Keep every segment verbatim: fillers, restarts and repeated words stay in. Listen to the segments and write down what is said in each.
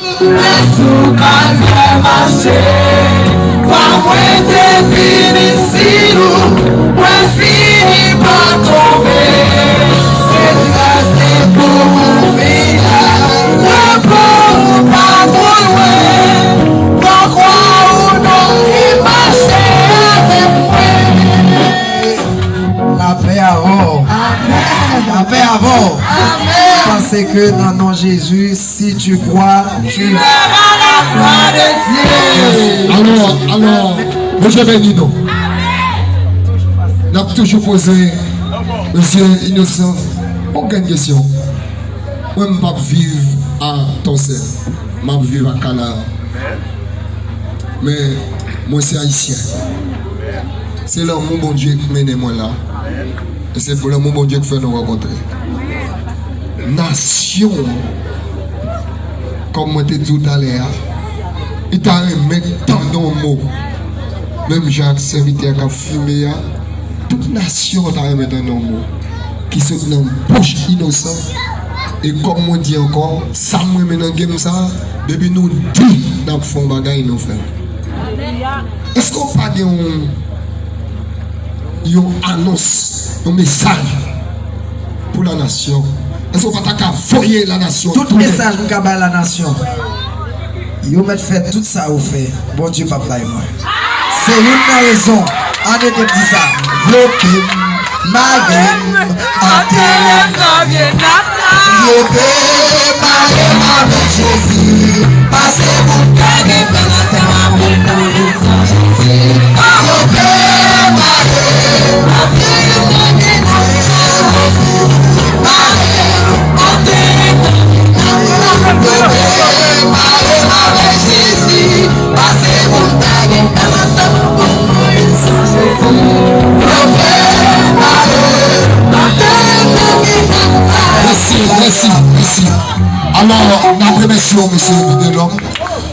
Lè sou karyè mache, pa mwen te vin isi ou, mwen fini pa tonbe. Se trase pou ou vini, repo ou pa twò lwen. Pokwa ou non ki mache avèk mwen. Lapè avè w. Lapè avè w. Paske nan non Jezi, si tu crois, tu verras la gloire de Dieu. Alò, alò, Bondye beni nou. N ap toujou poze mesye Inosan yon grenn kesyon. Mwen, m p ap viv a Tòsè. M ap viv a Kana. Men, mwen se ayisyen. Se lanmou Bondye k mennen mwen la. E se lanmou Bondye k fè nou rankontre. Nasyon, kòm mwen te di w talè a, li ta renmen tande yon mo. Menm jan ak sèvitè k ap fimen an, tout nasyon ta renmen tande yon mo ki sot nan bouch Inosan. E kòm mwen di ankò, sa m renmen nan game sa, depi nou di n ap fè yon bagay, nou fè l. Èske w pa gen yon, yon anons, yon mesaj pou lanasyon? Èske w pa ta ka voye lanasyon? Tout mesaj m ka bay lanasyon, yo mèt fè tout sa yo fè, Bondye p ap bay mwen. Se youn nan rezon, ann ede m di sa, vlope m, mare m, antere m nan vye nat la. Vlope m, mare m avèk Jezi, pase pou m gade nan lavi m pou Jezi. Vlope m, mare m, antere m nan vye nat la. Vlope m, mare m, antere m nan vye nat la. Vlope m, mare m avèk Jezi. Pase pou m ta gen karant an pou mwen san Jezi. Vlope m ale, antre nan mitan. Mèsi, mèsi, mèsi. Alò, n ap remèsye w, mesye Vitelhomme.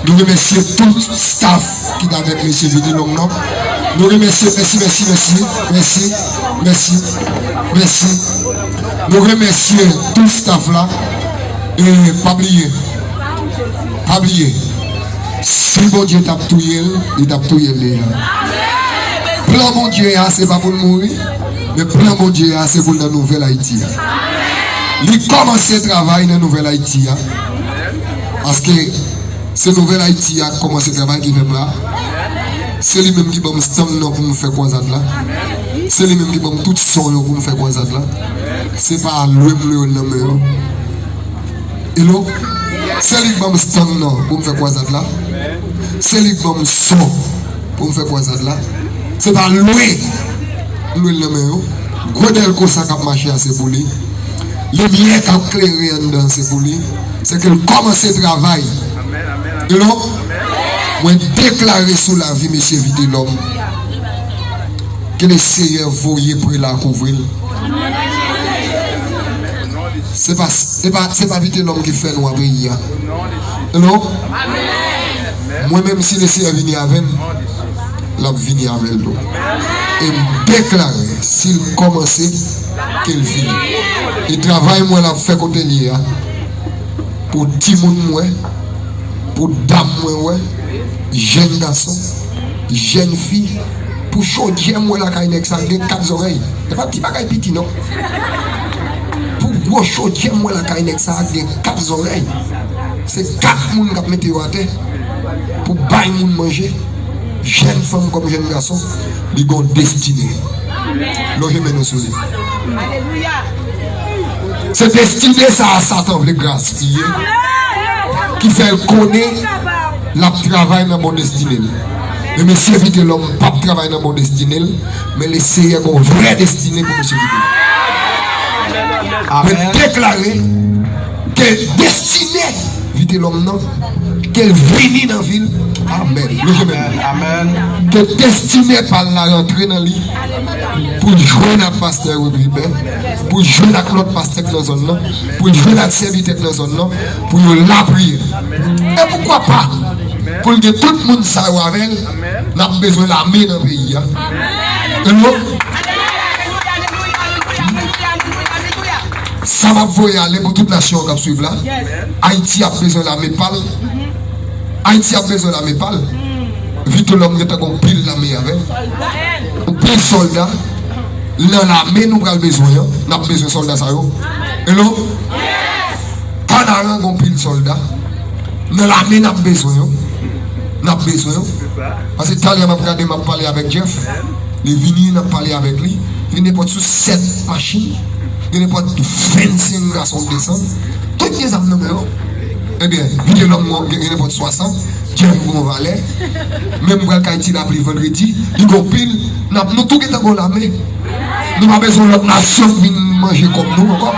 Nou remèsye tout staff ki t avèk mesye Vitelhomme nan. Nou remèsye, mèsi, mèsi, mèsi, mèsi, mèsi, mèsi. Nou remèsye tout staff la. E pa bliye, pa bliye, si Bondye t ap touye l, li t ap touye l deja. Plan Bondye a, se pa pou l mouri, men plan Bondye a, se pou l nan nouvèl Ayiti a. Li kòmanse travay nan nouvèl Ayiti a. Paske se nouvèl Ayiti a k kòmanse travay ki fè m la. Se li menm ki ban m stand nan pou m fè kwazad la. Se li menm ki ban m tout son yo pou m fè kwazad la. Se pa lwe m lwe yo nan men yo. Hello? Se li k ban m stand nan pou m fè kwazad la. Se li k ban m son pou m fè kwazad la. Se pa lwe m lwe l nan men yo. Gwo dèlko sa k ap mache a, se pou li. Limyè k ap klere anndan, se pou li. Se ke l kòmanse travay. Hello? Mwen deklare sou lavi mesye Vitelhomme, ke Lesenyè voye prela kouvri l. Se pa, se pa, se pa Vitelhomme ki fè nwa peyi a. Hello? Mwen menm, si Lesenyè vini avè m, l ap vini avè l tou. E m deklare, si l kòmanse, ke l fini. E travay mwen l ap fè kote l ye a, pou timoun mwen, pou dam mwen wè, jèn gason, jèn fi, pou chodyè m wè lakay nèg sa gen kat zòrèy. E pa ti bagay piti non. Pou gwo chodyè m wè lakay nèg sa gen kat zòrèy. Se kat moun k ap mete yo atè pou bay moun manje. Jèn fanm kòm jèn gason, li gon destine. Lonje men nou sou li. Se destine sa a Satan vle gaspiye, ki fè l konnen l ap travay nan bon destine l. Men mesye Vitelhomme p ap travay nan bon destine l, men Lesenyè gon vrè destine pou mesye Vitelhomme. Mwen deklare ke destine Vitelhomme nan, ke l vini nan vi l. Amèn. Lonje men nou. Ke destine pa l la rantre nan li, pou l jwenn ak pastè Rodribè, pou l jwenn ak lòt pastè k nan zòn nan, pou l jwenn ak sèvitè k nan zòn nan, pou yo lapriyè. E poukwa pa, pou l gen tout moun sa yo avè l, n ap bezwen lame nan peyi a. Hello? Sa m ap voye ale pou tout nasyon an k ap swiv la. Ayiti ap bezwen lame pa l. Ayiti ap bezwen lame pa l. Vitelhomme gentan gen yon pil lame avè l. Yon pil sòlda. Nan lame nou pral bezwen an, n ap bezwen sòlda sa yo. Hello? Panaran gen yon pil sòlda. Nan lame n ap bezwen yo. N ap bezwen yo. Paske talè m ap gade, m ap pale avèk Jeff. Li vini, n ap pale avèk li. Li nenpòt sou sèt machin. Li nenpòt vennsenk gason desann. Tout gen zam nan men yo. Ebyen, Vitelhomme gen, gen nenpòt swasant. Jeff gen yon valè. Menm pral kay Ti Lapli vandredi. Li gen pil. N ap, nou tou gentan gen lame. Nou pa bezwen lòt nasyon k vin manje kòb nou ankò.